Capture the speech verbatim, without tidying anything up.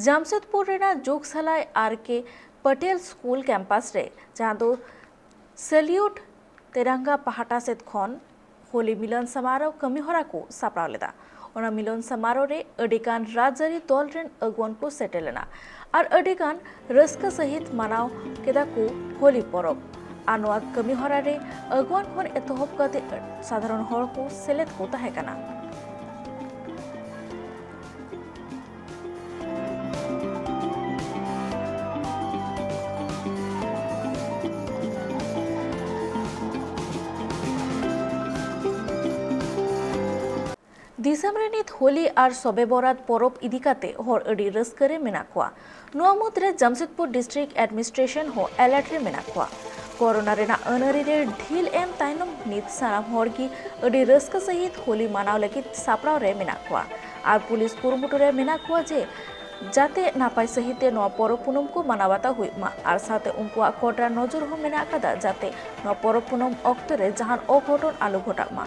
ᱡᱟᱢᱥᱮᱫᱽᱯᱩᱨ ᱨᱮᱱᱟᱜ ᱡᱳᱜᱽᱥᱟᱞᱟᱭ ᱟᱨ ᱠᱮ Patel school campus ᱨᱮ, ᱡᱟᱦᱟᱸ ᱫᱚ ᱥᱮᱞᱤᱭᱩᱴ ᱛᱮᱨᱟᱝᱜᱟ ᱯᱟᱦᱴᱟ ᱥᱮᱫ ᱠᱷᱚᱱ ᱦᱳᱞᱤ ᱢᱤᱞᱚᱱ ᱥᱟᱢᱟᱨᱳᱦ ᱠᱟᱹᱢᱤᱦᱚᱨᱟ ᱠᱚ ᱥᱟᱯᱲᱟᱣ ᱞᱮᱫᱟ᱾ ᱚᱱᱟ ᱢᱤᱞᱚᱱ ᱥᱟᱢᱟᱨᱳᱦ ᱨᱮ ᱟᱹᱰᱤ ᱜᱟᱱ ᱨᱟᱡᱽᱟᱹᱨᱤ ᱫᱚᱞ ᱨᱮᱱ ᱟᱹᱜᱩᱣᱟᱹᱱ ᱠᱚ ᱥᱮᱴᱮᱨ ᱞᱮᱱᱟ ᱟᱨ ᱟᱹᱰᱤ ᱜᱟᱱ ᱨᱟᱹᱥᱠᱟᱹ ᱥᱟᱹᱦᱤᱡ ᱢᱟᱱᱟᱣ ᱠᱮᱫᱟ ᱠᱚ ᱦᱳᱞᱤ ᱯᱚᱨᱚᱵᱽ᱾ ᱟᱨ ᱱᱚᱣᱟ ᱠᱟᱹᱢᱤᱦᱚᱨᱟ ᱨᱮ ᱟᱹᱜᱩᱣᱟᱹᱱ ᱠᱷᱚᱱ ᱮᱛᱚᱦᱚᱵ ᱠᱟᱛᱮ ᱥᱟᱫᱷᱟᱨᱚᱱ ᱦᱚᱲ ᱠᱚ ᱥᱮᱞᱮᱫ ᱠᱚ ᱛᱟᱦᱮᱸ ᱠᱟᱱᱟ᱾ ᱫᱤᱥᱚᱢ ᱨᱮ ᱱᱤᱛ ᱦᱳᱞᱤ ᱟᱨ ᱥᱚᱵᱮ ᱵᱚᱨᱟᱛ ᱯᱚᱨᱚᱵᱽ ᱤᱫᱤ ᱠᱟᱛᱮ ᱦᱚᱲ ᱟᱹᱰᱤ ᱨᱟᱹᱥᱠᱟᱹ ᱨᱮ ᱢᱮᱱᱟᱜ ᱠᱚᱣᱟ᱾ ᱱᱚᱣᱟ ᱢᱩᱫᱽᱨᱮ ᱡᱟᱢᱥᱮᱫᱽᱯᱩᱨ ᱰᱤᱥᱴᱨᱤᱠᱴ ᱮᱰᱢᱤᱱᱤᱥᱴᱨᱮᱥᱚᱱ ᱦᱚᱸ ᱮᱞᱟᱨᱴ ᱨᱮ ᱢᱮᱱᱟᱜ ᱠᱚᱣᱟ᱾ ᱠᱳᱨᱳᱱᱟ ᱨᱮᱱᱟᱜ ᱟᱹᱱᱟᱹᱨᱤ ᱨᱮ ᱰᱷᱤᱞ ᱮᱢ ᱛᱟᱭᱱᱚᱢ ᱱᱤᱛ ᱥᱟᱱᱟᱢ ᱦᱚᱲ ᱜᱮ ᱟᱹᱰᱤ ᱨᱟᱹᱥᱠᱟᱹ ᱥᱟᱹᱦᱤᱡ ᱦᱳᱞᱤ ᱢᱟᱱᱟᱣ ᱞᱟᱹᱜᱤᱫ ᱥᱟᱯᱲᱟᱣ ᱨᱮ ᱢᱮᱱᱟᱜ ᱠᱚᱣᱟ ᱟᱨ ᱯᱩᱞᱤᱥ ᱠᱩᱨᱩᱢᱩᱴᱩ ᱨᱮ ᱢᱮᱱᱟᱜ ᱠᱚᱣᱟ ᱡᱮ ᱡᱟᱛᱮ ᱱᱟᱯᱟᱭ ᱥᱟᱹᱦᱤᱡ ᱛᱮ ᱱᱚᱣᱟ ᱯᱚᱨᱚᱵᱽ ᱯᱩᱱᱟᱹᱢ ᱠᱚ ᱢᱟᱱᱟᱣ ᱵᱟᱛᱟᱣ ᱦᱩᱭᱩᱜ ᱢᱟ ᱟᱨ ᱥᱟᱶᱛᱮ ᱩᱱᱠᱩᱣᱟᱜ ᱠᱚᱰᱨᱟ ᱱᱚᱡᱚᱨ ᱦᱚᱸ ᱢᱮᱱᱟᱜ ᱟᱠᱟᱫᱟ ᱡᱟᱛᱮ ᱱᱚᱣᱟ ᱯᱚᱨᱚᱵᱽ ᱯᱩᱱᱟᱹᱢ ᱚᱠᱛᱚ ᱨᱮ ᱡᱟᱦᱟᱱ ᱚᱜᱷᱚᱴᱚᱱ ᱟᱞᱚ ᱜᱷᱚᱴᱟᱜ ᱢᱟ᱾